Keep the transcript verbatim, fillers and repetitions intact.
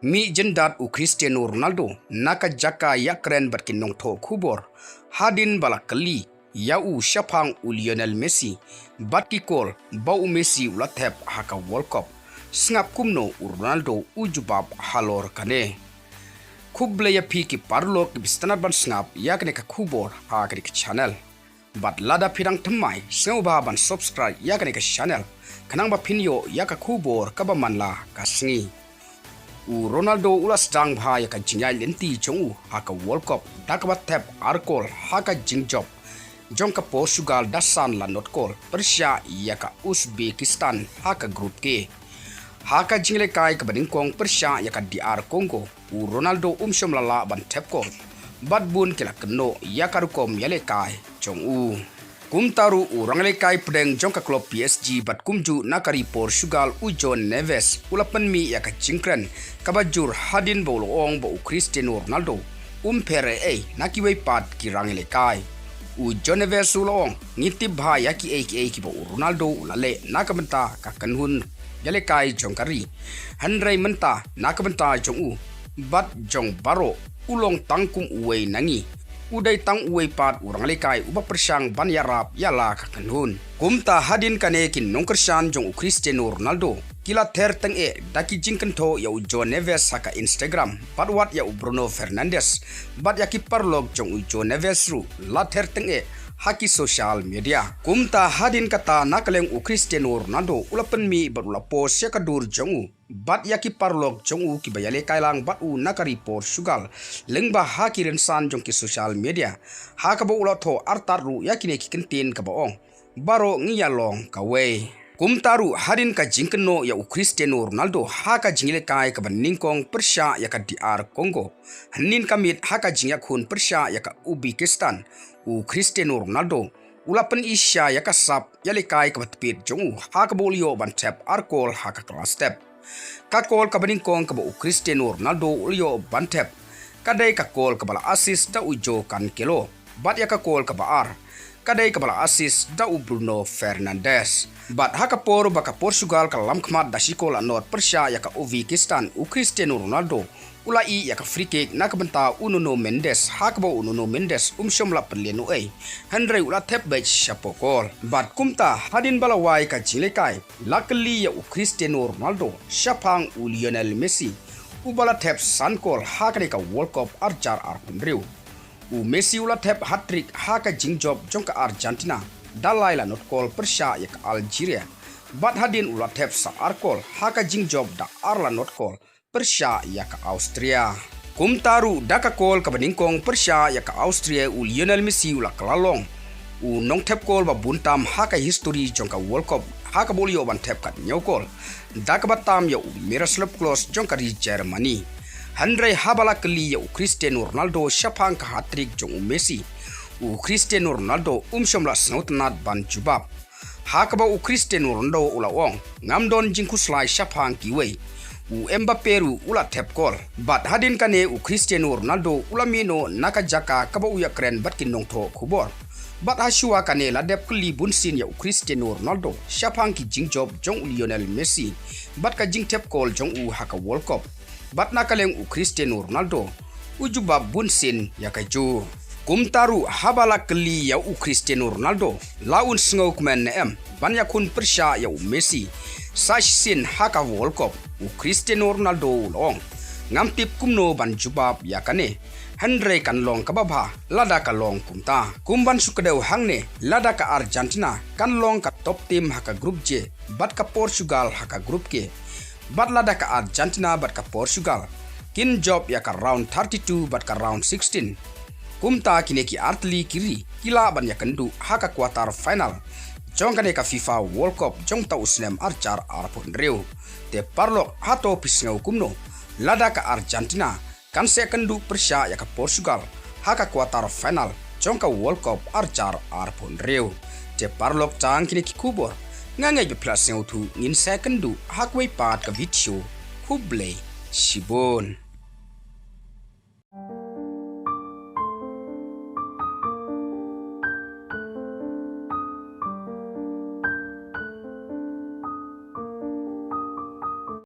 Mih jyndat u Cristiano Ronaldo na ka jaka ïakren bad ki nongthoh khubor hadien ba la kylli ïa u shaphang u Lionel Messi bad ki kol ba u Messi u la thep ha ka World Cup. Sngap kumno u Ronaldo u jubab halor kane. Khublei ïa phi ki paralok kiba sngewtynnat ban sngap ïa kane ka khubor ha kane ka channel. Bad lada phi dang thymmai, sngewbha ban subscribe ïa kane ka channel, khnang ba phin ïoh ïa ka khubor kaba man la ka sngi. U Ronaldo u la sdang bha ïa ka jingïaid lynti jong u ha ka World Cup da kaba thep ar kol ha ka jingjop jong ka Portugal da san la not kol pyrshah ïa ka Uzbekistan ha ka Group K. Ha ka jingïalehkai kaba nyngkong pyrshah ïa ka D R Congo, u Ronaldo um shym la lah ban thep kol bad bun ki la kynnoh ïa ka rukom ïalehkai jong u. Kumta ruh u nongïalehkai pdeng jong ka klub P S G bad kumjuh na ka ri Portugal u João Neves u la pynmih ïa ka jingkren kaba jur hadien ba u la ong ba u Cristiano Ronaldo um pher ei ei na kiwei pat ki nongïalehkai. U João Neves u la ong, ngi tip bha ïa kiei kiei kiba u Ronaldo u la leh na ka bynta ka kynhun ïalehkai jong ka ri. Hynrei mynta na ka bynta jong u bad jong baroh, u long tang kum uwei na ngi. U dei tang uwei pat u nongïalehkai uba pyrshang ban ïarap ïa la ka kynhun. Kumta hadien kane ki nongkyrshan jong u Cristiano Ronaldo ki la ther tyngeh da ki jingkynthoh ïa u João Neves ha ka Instagram bad wat ïa u Bruno Fernandes bad ïa ki paralok jong u João Neves ruh la ther tyngeh ha ki social media. Kumta hadien kata na ka liang u Cristiano Ronaldo u la pynmih bad u la post ïa ka dur jong u bad ïa ki paralok jong u kiba ïalehkai lang bad u na ka ri Portugal lyngba ha ki rynsan jong ki social media, ha kaba u la thoh artat ruh ïa kine ki kyntien kaba ong, baroh ngi ïalong kawei. Kumta ruh hadien ka jingkynnoh ïa u Cristiano Ronaldo ha ka jingïalehkai kaba nyngkong pyrshah ïa ka D R Congo, hynnin ka miet ha ka jingïakhun pyrshah ïa ka Uzbekistan, u Cristiano Ronaldo u la pyni sha ïa ka sap ïalehkai kaba tbit jong u ha kaba u la ïoh ban thep ar kol ha ka kylla step. Ka kol kaba nyngkong kaba u Cristiano Ronaldo u la ïoh ban thep ka dei ka kol kaba la assist da u João Cancelo. Bad ïa ka kol kaba ar ka dei kaba la assist da u Bruno Fernandes. Bad ha ka por ba ka Portugal ka lam khmat da shi kol la not pyrshah ïa ka Uzbekistan, u Cristiano Ronaldo u la ïeh ïa ka free kick na ka bynta u Nuno Mendes, ha kaba u Nuno Mendes um shym la pynlehnohei, hynrei u la thep beit shapoh kol. Bad kumta hadien ba la wai ka jingïalehkai, la kylli ïa u Cristiano Ronaldo shaphang u Lionel Messi uba la thep san kol ha kane ka World Cup ar hajar arphew hynriew. U Messi u la thep hat-trick ha ka jingjop jong ka Argentina da lai la not kol pyrshah ïa ka Algeria. Bad hadien u la thep sa ar kol ha ka jingjop da ar la not kol pyrshah ïa ka Austria. Kumta ruh da ka kol kaba nyngkong pyrshah ïa ka Austria, u Lionel Messi u la kylla long u nongthep kol ba bun tam ha ka history jong ka World Cup ha kaba u la ïoh ban thep katto katne kol, da kaba tam ïa u Miroslav Klose jong ka ri Germany. Hynrei haba la kylli ïa u Cristiano Ronaldo shaphang ka hat-trick jong u Messi, u Cristiano Ronaldo um shym la sngewtynnat ban jubab. Ha kaba u Cristiano Ronaldo u la ong, ngam don jingkhuslai shaphang kiwei. U Mbappe ruh u la thep kol. Bad hadien kane u Cristiano Ronaldo u la mih noh na ka jaka kaba u ïakren bad ki nongthoh khubor. Bad ha shuwa kane la dep kylli bunsien ïa u Cristiano Ronaldo shaphang ki jingjop jong u Lionel Messi bad ka jingthep kol jong u ha ka World Cup. Bad na ka liang u Cristiano Ronaldo u jubab bunsien ïa kajuh. Kumta ruh haba la kylli ïa u Cristiano Ronaldo la un sngewkmen ne em ban ïakhun pyrshah ïa u Messi sa shisien ha ka World Cup, u Cristiano Ronaldo u la ong, ngam tip kumno ban jubab ïa kane. Hynrei kan long kaba bha lada ka long kumta. Kum ban shu kdew hangne, lada ka Argentina kan long ka top team ha ka Group J bad ka Portugal ha ka Group K. Bad lada ka Argentina bad ka Portugal kin jop ïa ka round thirty-two bad ka round sixteen, kumta kine ki artylli ki ri ki lah ban ïakynduh ha ka quarter final jong kane ka FIFA World Cup jong uta u snem ar hajar arphew hynriew. Te paralok, hato phi sngew kumno? Lada ka Argentina kan sa ïakynduh pyrshah ïa ka Portugal ha ka quarter final jong ka World Cup ar hajar arphew hynriew. Te paralok, tang kine ki khubor, nga ngeit ba phi la sngewthuh. Ngin sa ïakynduh ha kawei pat ka video. Khublei shibun.